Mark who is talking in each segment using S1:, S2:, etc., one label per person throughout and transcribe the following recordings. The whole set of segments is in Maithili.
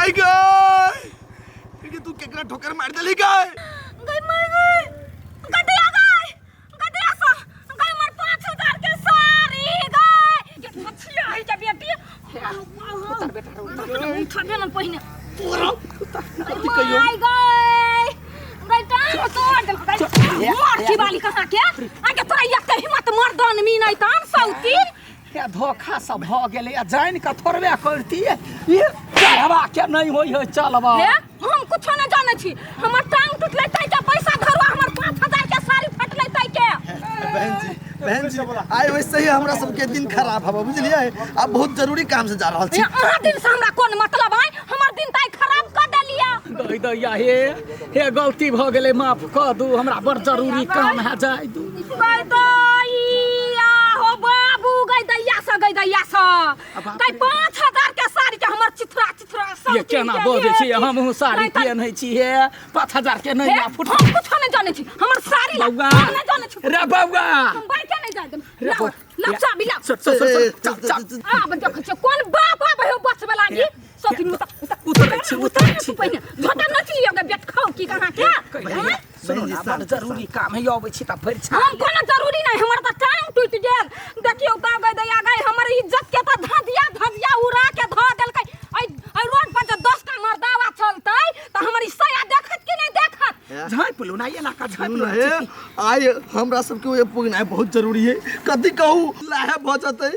S1: माय गय, कि तू केकरा ठोकर मार देली गय?
S2: गई माय गई, गदिया गई, गदिया सा गई, हमर 5000 के साड़ी गई। के मछली आई के बेटी,
S3: उतर बेटा रे, उतर।
S2: उठबे न पहिने।
S1: तोरा कथी कहियो?
S2: माय गई, गई टांग तोड़ देलक गई। मर की वाली कहाँ के आगे तोरा एते हिम्मत मर्दन मी नहीं तान सौतीन।
S3: हे धोखा सब भऽ गेलै आ जानि कऽ थोड़बे करतियै, ई चढ़बा के नहि होइ है चलबा।
S2: हे, हम कुछो नहीं जानै छी। हमर टांग टूटलै तै के पैसा धरुआ, हमर 5000 के साड़ी फटलै तै के।
S1: बहन जी, बहन जी, आइ वैसे ही हमरा सबके दिन खराब हवा, बुझलियै? आब बहुत जरूरी काम से जा रहल छी।
S2: हे, अहाँ दिन से हमरा कोन मतलब है? हमर दिन ताई खराब कर देलियै।
S3: गई दैया, हे हे, गलती भऽ गेलै, माफ कऽ दू हमरा, बड़ जरूरी काम है, जाय दू।
S2: गई दैया हो बाबू, गई दैया से, गई दैया से, गई 5000 के साड़ी के हमर चिथड़ा चिथड़ा सब।
S3: ये केना बजै छी? हमहूँ साड़ी पेन्है छी। हे, 5000 के नहि
S2: हे,
S3: आ फुट।
S2: हम कुछो नहीं जानै छी, हमर साड़ी ला।
S3: बौआ।
S2: हम नहीं जानै छी।
S3: रे बौआ,
S2: हम बाइके नहीं जाय देब।
S3: रे
S2: लाओ।
S3: बौआ।
S2: लाओ चाबी लाओ।
S3: सुन सुन सुन सुन, चल चल।
S2: आब देखै छियै कोन बाप आबै हो बचबै लागी। सखी, उतर उतर।
S3: उतरै छी, उतरै छी।
S2: पहिने झोटा नच लियो गे बेट खाओ की कहाँ के।
S3: कहिया? सुनू
S1: बहन जी,
S3: ने, बड़ जरूरी काम है, अबै छी तऽ भरि छा।
S2: हम कोनो जरूरी नहीं, हमर तऽ टांग टूटि गेल। देखियौ तऽ गई दैया गई, हमर इज्जत के तऽ धजिया धजिया उड़ा के धऽ देलकै। एहि एहि रोड पर जे 10 टा मर्दावा चलतै तऽ हमर ई साया देखत कि नहि देखत?
S3: झाँपि लू ना, एना कऽ झाँपि लू।
S1: हे, आइ हमरा सबके ओहि पुगनाइ बहुत जरूरी है। कथी कहू, लाहे भऽ जेतै।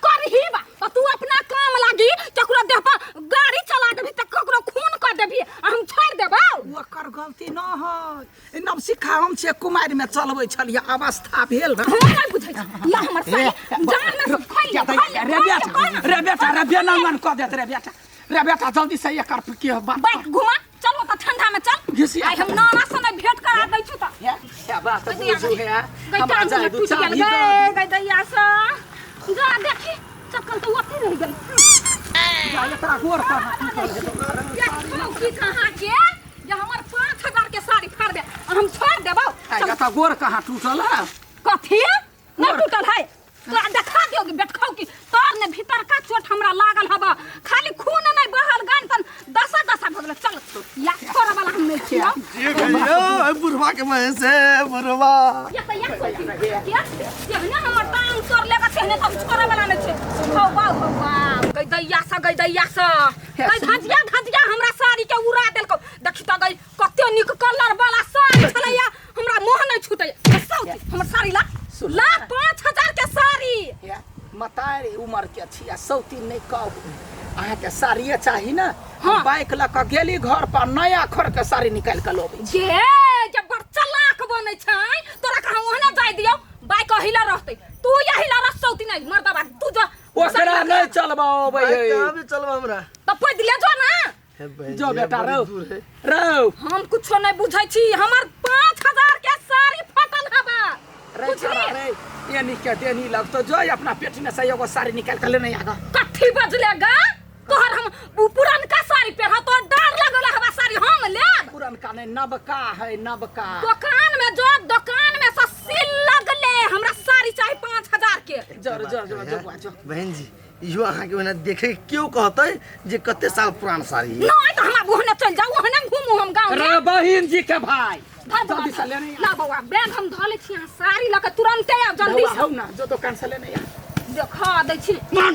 S2: करही बा तऽ तू अपना काम लागी ककरो देह पर गाड़ी चला देबही तऽ ककरो खून कऽ देबही आ हम छोड़ि देबौ?
S3: ओकर गलती न है, नव सिखा हम छियै, कुमारि में चलबै छलियै, अवस्था भेल रहे।
S2: हम नहि बुझै छी, ला हमर साड़ी, जान में से खोलि ले, खोलि ले,
S3: रे बेटा,
S2: खोलि ले।
S3: रे बेटा, रे बेनंगन कऽ देत। रे बेटा, रे बेटा, जल्दी से एकर के बात।
S2: बाइक घुमा, चलो तऽ ठंडा में चल।
S3: घिसिया।
S2: आइ हम नाना से नहि भेंट करा दै छी तऽ।
S3: हे हे, बात बुझू, हे
S2: गई
S3: हमरा
S2: टांग
S3: जाय दू,
S2: टूटि गेल।
S3: चाभी
S2: गई
S3: दऽ दू।
S2: गई दैया से जा देखी, चक्कल तऽ ओतहि रहि गेल।
S3: जा, एकरा गोर कहाँ टूटल हेतौ?
S2: देखो की कहाँ के जे हमर 5000 के साड़ी फाड़ दे आ हम छोड़ देबौ।
S3: आइ एतऽ गोर कहाँ टूटल है?
S2: कथी नहीं टूटल है? तोरा देखा दियो कि बेटखाओ की तोर ने भीतर का चोट हमरा लागल हबा, खाली खून नहीं बहल गन तन दशा दशा भऽ गेल। चल या छोड़ा वाला हम नहीं छियो।
S1: जे कहियो, एहि बुढ़वा के महेश हे बुढ़वा।
S2: या त या सोची के तेहने हमर टांग तोड़ लेगा, तेहने हम छोड़ा वाला नहीं छै। हौ बाउ, हौ बाउ, गई दैया सा, गई दैया सा, गई धजिया धजिया हमरा साड़ी के उड़ा देलको। देखी त गई, कते नीक कलर वाला साड़ी छलैया, हमरा मोह नहीं छूटै। हमर साड़ी ला।
S3: सुन।
S2: ला 5000 के साड़ी।
S3: हे, मतारी उमर के छी आ सौती नहि कहू, अहाँके साड़िए चाही ने?
S2: हाँ।
S3: बाइक लऽ कऽ गेली घर पर, नया खर के साड़ी निकालि कऽ लबै छी।
S2: जे जे बड़ चलाक बनै छै, तोरा कहाँ ओहने जाय दियौ? बाइक अहिला रहतै, तू अहिला रह। सौती नहीं मर्दबा, तू जो।
S3: ओकरा नहि चलबा अबै
S1: बाइक
S3: है।
S1: कहाँ भी चलबा हमरा?
S2: तऽ पैदले जो ना।
S1: हे बहन
S3: जो
S1: जी,
S3: बेटा,
S1: बड़ी
S3: रौ
S1: दूर है।
S3: रौ,
S2: हम कुछो नहीं बुझै छी, हमर 5000 के साड़ी फटल हवा।
S3: रे
S2: बुझली?
S3: छोरा रे, एनी के देनी लगतो, जो अपना पेट में से एगो साड़ी निकाल के लेने आगा।
S2: कथी बजले गा तोहर? हम उ पुरनका साड़ी पेरह, तोहर डर लगल हवा साड़ी हम लेब?
S3: पुरनका नहीं, नबका है, नबका।
S2: दुकान में जो, दुकान में से सील लगले, हमरा साड़ी चाही 5000 के।
S3: जर जर जर, जो बुआ, जो।
S1: बहन जी, इहो अहाँके ओहिना देखे के केओ कहतै जे कते साल पुरान साड़ी है।
S2: नहीं तो हमरा ओहने चल जाऊ, ओहने घूमू हम गाँव में।
S3: रे बहिन जी के भाई,
S2: धर बौआ,
S3: जल्दी से लेने आ।
S2: ला बौआ, बैग हम धऽ लै छी, अहाँ साड़ी लऽ के तुरंते आउ जल्दी
S3: बौआ,
S2: से।
S3: हौ ना, जो दुकान से लेने आ।
S2: देखा दै छी।
S3: मान।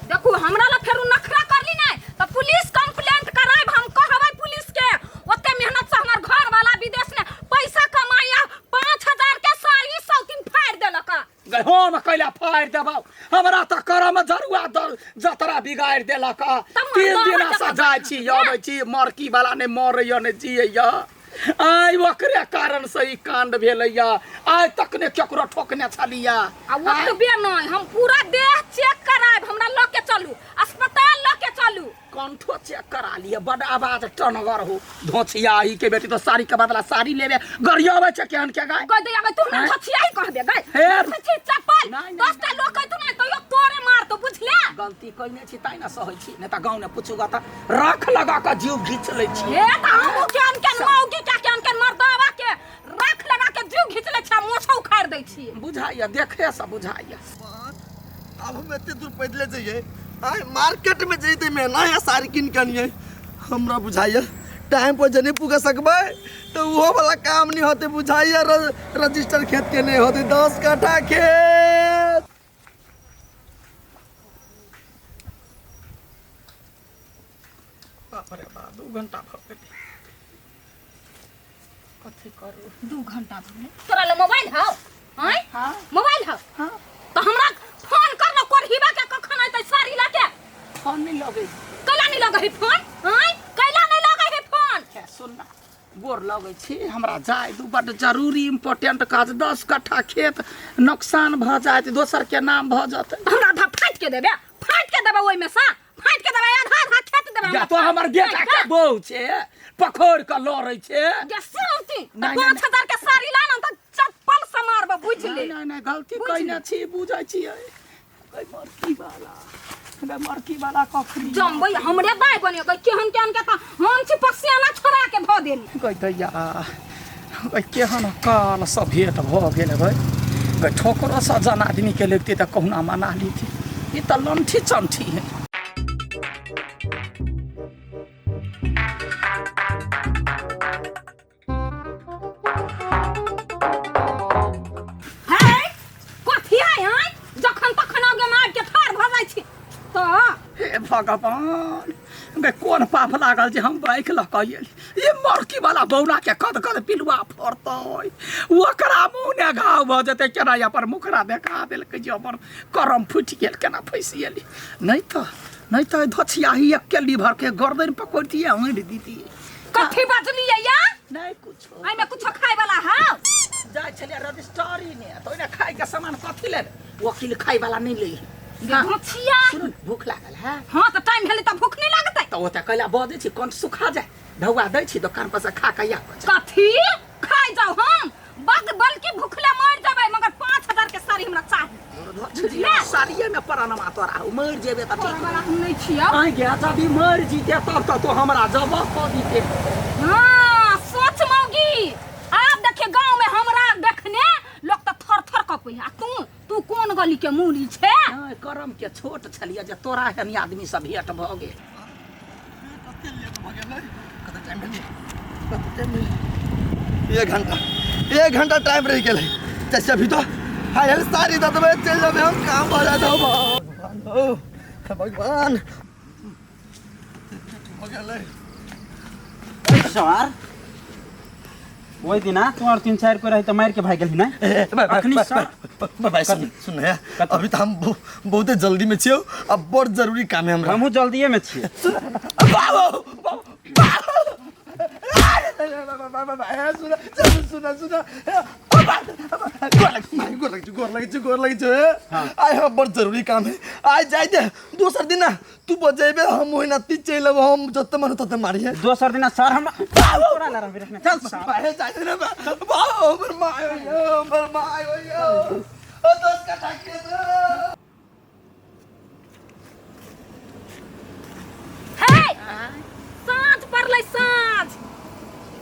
S2: देखू, हमरा ला फेरू नखरा करली नहीं तऽ पुलिस कंप्लेंट करायब। हम कहबै पुलिस के, ओते मेहनत से हमर घर वाला विदेश में पैसा कमाया, 5000 के साड़ी सौतीन फाड़ि देलक।
S3: गै, हम कैला फाड़ि देबौ? हमरा तऽ करम जरुआ दर जतरा बिगाड़ि देलक।
S2: तब
S3: 3
S2: मर्दाना
S3: दिना से
S2: जकाँ
S3: जाइ छी अबै छी, मरकी वाला नहि मरैया नहि जियैया। आइ ओकरे कारण से ई कांड भेलैया। आइ तक ने केकरो ठोकने छलिया।
S2: आ ओतबे नहि, हम पूरा देह चेक करायब, हमरा लऽ के चलू, अस्पताल लऽ के चलू।
S3: कंठो चेक करा लिअ, बड आवाज टनगर हो। धोछिया ही के बेटी तो साड़ी के बदला साड़ी लेबे गरियाबै छै केहन के गाय।
S2: गई दैया गई, तू हमरा
S3: हैं?
S2: धोछिया ही कहबे गई?
S3: हे।
S2: छी चप्पल।
S3: नहीं, नहीं,
S2: 10 टा लोग कहतु नहीं तैयो तोरे मारतो, बुझले?
S3: गलती कइने छी ताहि ने सहै छी, नहि तऽ गाँव ने पूछू तऽ रख लगा कऽ जीव घीच लै छी।
S2: हे, तऽ हमहूँ केहन केहन मौगी के, केहन केहन मर्दावा के रख लगा के जीव घीच लै छी आ मोछो उखाड़ि दै छी।
S3: बुझाइया, देखे से बुझाइया।
S1: आब हम एते दूर पैदले जइयै? आइ मार्केट में जइते में नया साड़ी कीन के अनियै। हमरा बुझाइए टाइम पर जे नहीं पुगा सकबै तो उहो वाला काम नहीं होते बुझाइए। रजिस्टर खेत के नहीं होते 10 कट्ठा खेत।
S3: बाप रे बाप, 2 घंटा भऽ गेलै। कथी करू?
S2: 2 घंटा भऽ गेलै। तोरा लग मोबाइल हौ? आँय?
S3: हाँ।
S2: मोबाइल हौ?
S3: हाँ।
S2: तऽ हमरा फोन कर न, कोरहिबा के कखन अयतै साड़ी लऽ के?
S3: फोन नहि लगै।
S2: कैला नहि लगै है फोन? आँय, कैला नहि लगै है फोन?
S3: हे सुन ना, गोर लगै छी, हमरा जाय दू, बड्ड जरूरी इम्पोर्टेंट काज। 10 कट्ठा खेत नोकसान भऽ जायत, दोसर के नाम भऽ जेतै।
S2: हमरा आधा फाटि के देबै, फाटि के देबै, ओहिमे सँ फाटि के देबै, आधा आधा खेत देबै
S3: या तो हमर बेटा के बहू छै, पकड़ के लड़ै छै।
S2: गे सुनती तऽ
S3: नहि,
S2: 5000 के साड़ी ला न तऽ चप्पल से मारब, बुझ ले।
S3: नहि नहि नहि, गलती
S2: बुझ
S3: कयने
S2: ले।
S3: छी, बुझै छियै। गै मरकी वाला, गै मरकी वाला कखनी
S2: जमबै हमरे दाय बनियो गै, केहन केहन के तऽ हम छी पसियाना छोड़ा के धऽ देली।
S3: गै दैया गै, केहन काल से भेंट भऽ गेल गै। गै ठोकरो से जन आदमी के लगितै तऽ कहुना मना लीती, ई तऽ लंठी चंठी है।
S2: है कथी है? आँय, जखन तखन आगे मार के ठाढ़ भऽ जाइ छी तऽ।
S3: हे भगवान, गै कोन पाप लागल जे हम बाइक लऽ कऽ एली? ई मरकी वाला बौना के कद कद पिलुआ फड़तै, ओकरा मुँह ने घाव भऽ जेतै। केना अपन मुखरा देखा देलकै जे हमर करम फूटि गेल, केना फँसि गेली। नहि तऽ धोछियाही एक्के लीभर के गर्दन पकड़तियै, आँड़ि दितियै।
S2: कथी बजलियै या?
S3: नहि कुछो।
S2: एहिमे कुछो खाय वाला हौ?
S3: जाइ छलियै रजिस्ट्री ने, तऽ ओहिने खायके सामान कथी लेल, वकील खाय वाला नहि लै है।
S2: धोछिया।
S3: सुनू ने, भूख लागल है।
S2: हाँ तऽ टाइम भेलै तऽ भूख नहि लागतै?
S3: तऽ ओतऽ कैला बजै छी, कंठ सुखा जाय, ढौआ दै छी दोकान पर से खा कऽ आबै छी।
S2: कथी खाय जाउ? हम बग बल्कि भूखले मरि जेबै, मगर 5000 के साड़ी हमरा चाही। बुझले?
S3: साड़िए में परानमा तोरा हौ, मरि जेबे तऽ
S2: तोरा
S3: ठीक।
S2: वाला हम नहि छियौ।
S3: आइ गे, जब ई मरि जीते तब तऽ तू हमरा जबह कऽ दीते।
S2: हाँ सोच मौगी, आब देखिए गाँव में हमरा देखने लोग तऽ थर थर कपै। आ तू तू कोन गली के मूली छे?
S3: नहि, करम के छोट छलियै जे तोरा एहन आदमी से भेंट भऽ गेल।
S1: कते लेट भऽ गेलै? कते टाइम भेलै? कते टाइम भेलै? 1 घंटा, 1 घंटा टाइम रहि गेलै। जैसे अभी तो फाइनल साड़ी दऽ देबै, चलि जेबै हम, काम भऽ जायत। हौ भगवान, हौ भगवान, भऽ गेलै।
S4: सर, ओहि दिना तू और 3-4 कोई रही तऽ मारि के भागि गेलही ने?
S1: ए, भाइ, भाइ,
S4: अखनी
S1: भाइ,
S4: सर
S1: भाइ, भाइ, सुन सुन हे, अभी तऽ हम बहुते जल्दी में छियौ, अब बड़ जरूरी काम है हमरा।
S4: हमहूँ जल्दिए में छियै।
S1: बाबू, बाबू, सुन सुन सुन, गोर लगै छु, गोर लगै छु, गोर लगै छु। आइ हमरा बड़ जरूरी काम है, आइ जाय दे। दोसर दिन तू बजेबे, हम ओहिना ती चलि अयबो, हम जते मन तते मारिहे।
S4: दोसर दिना सर हमरा तोरा ना रहबे रखने। चल सर।
S1: भाइ, जाय दे ना। बाबू, हमर माय होइयो, हमर माय होइयो। ओ 10 कट्ठा खेत।
S2: हे, साँझ पड़लै, साँझ।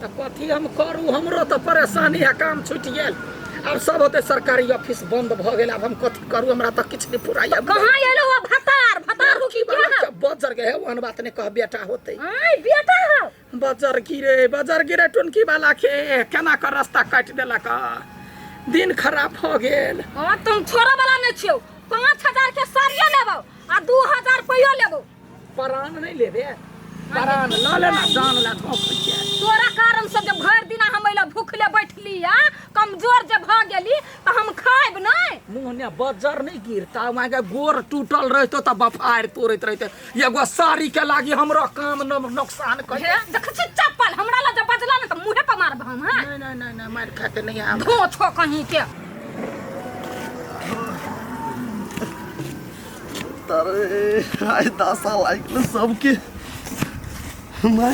S3: तऽ कथी हम करू? हमरो तऽ परेशानी है, काम छुटि गेल, आब सब होते सरकारी ऑफिस बंद भऽ गेल, आब हम कथी करू? हमरा तऽ किछु नहि पुराइए।
S2: कहाँ एलो हो? भतार भतार हो की क्या हो?
S3: बजर गे, ओहन बात नहि कह, बेटा होते।
S2: आय बेटा हो?
S3: बजर गिरे, बजर गिरे, टुनकी वाला के केना कर रास्ता काटि देलक, दिन खराब भऽ गेल।
S2: हाँ, तुम छोड़े वाला नहीं छियो। 5000 के साड़ियो लेबो आ 2000 रुपयो लेबो।
S3: प्राण नहि लेबे, प्राण लऽ लेना, जान ला धोख छै।
S2: तोरा कारण से जे भरि दिना हम अइला भूखले बैठली आ कमजोर जे भऽ गेली, तऽ हम खायब नहि।
S3: मुँह ने बजर नहि गिरता, वहाँके गोर टूटल रहितो तऽ बफारि तोड़ैत रहिते। एगो साड़ी के लागी हमरो काम न नुकसान कर।
S2: हे, देख छी चप्पल हमरा लग जे बजला ने तऽ मुँहे पर मारब हम। हाँ।
S3: नहीं नहीं नहीं नहीं, मार खा के नहीं आब।
S2: धो छो कहीं के।
S1: तारे आइ दशा लागि गेलै सबके my.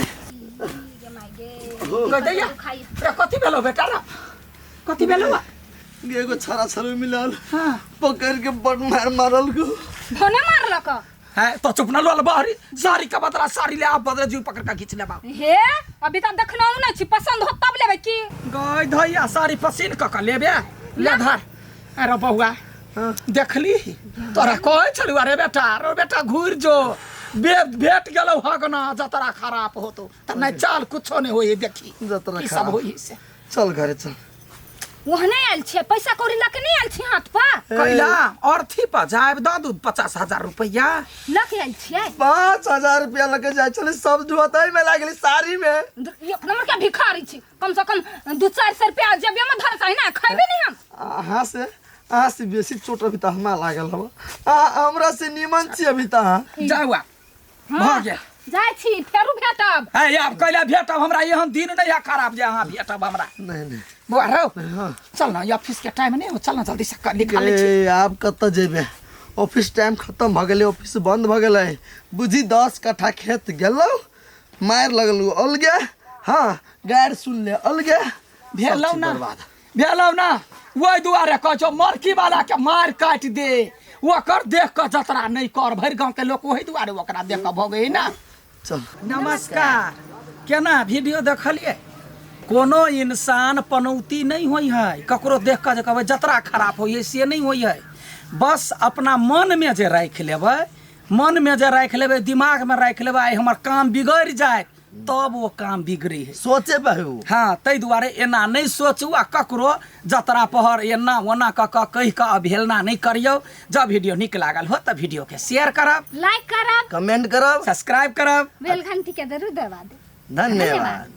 S3: दैया रे, कथी भेलो बेटा रे? कथी भेलो?
S1: एगो छड़ा छड़ू मिलल।
S3: हाँ।
S1: पकड़ के बड़ मार मारल को।
S2: धोने मारलक
S3: है तो चुप न लोल बहरी, साड़ी का बदला साड़ी ले आप, बदला जीव पकड़ के खींच ले बाप।
S2: हे, अभी तक देखना नहीं छी, पसंद हो तब लेबै की?
S3: गई धैया, साड़ी पसीन क के लेबे, ले धर। अरे बौआ, देखली, तोरा कहै छलू, अरे बेटा, अरे बेटा घुर जो, बे भेट गेलौ हगना जतरा खराब होतो त नहीं चल कुछो नहीं होई देखी
S1: जतरा
S3: की सब
S1: खराब।
S3: होई से
S1: चल घरे चल
S2: ओहने आयल छियै पैसा कौड़ी लऽ के नहि आयल छी हाथ पर
S3: कैला अर्थी पर जायब दऽ दू 50,000 रुपैआ
S2: लऽ के आयल छियै
S1: 5000 रुपया लके जाय छलै सब जुआताई में लागली साड़ी में
S2: एक नंबर के भिखारी छी कम से कम 2-4 सौ रुपया जेबे में धर चाही ना खैबे नहीं हम
S1: अहाँ से बेसी चोट अभी तऽ हमरा लागल हवा अहाँ हमरा से नीमन छी अभी तऽ अहाँ
S3: जाउ आब भऽ गेल
S2: जाइ छी फेरू भेटब
S3: है आब कैला भेटब हमरा एहन दिन नहीं है खराब जे अहाँ भेटब हमरा
S1: नहीं नहीं
S3: बौआ रौ
S1: हाँ।
S3: चल ना ऑफिस के टाइम नहीं हो चल ना जल्दी से कर निकाल लै छी
S1: ए आब कतऽ जेबै ऑफिस टाइम खत्म भऽ गेलै ऑफिस बंद भऽ गेलै बुझी 10 कट्ठा खेत गेलहुँ मारि लगलहुँ अलगे हाँ गारि सुन ले अलगे
S3: भेलौ
S1: सब चीज
S3: ना
S1: बर्बाद।
S3: भेलौ ना ओहि दुआरे कहै छौ मरकी वाला के मारि काटि दे ओकर देख कऽ जतरा नहि कर भरि गाँव के लोक ओहि दुआरे ओकरा देख कऽ भगै ना
S1: चल
S3: नमस्कार केना वीडियो देखलियै कोनो इंसान पनौती नहि होइ है ककरो देख कऽ जे कहबै जतरा खराब होइ है से नहि होइ है बस अपना मनमे जे राखि लेबै मनमे जे राखि लेबै दिमागमे राखि लेबै आइ हमर काम बिगड़ि जायत तब ओ काम बिगड़ै है
S1: सोचे पे है वो
S3: हाँ ताहि दुआरे एना नहि सोचू आ ककरो जतरा पहर एना ओना कऽ कऽ कहि कऽ अवहेलना नहि करियौ जब वीडियो नीक लागल हो तऽ वीडियोके शेयर करब
S2: लाइक करब
S1: कमेंट करब
S3: सब्सक्राइब करब
S2: बेल घंटी के जरूर दबा देब
S1: धन्यवाद।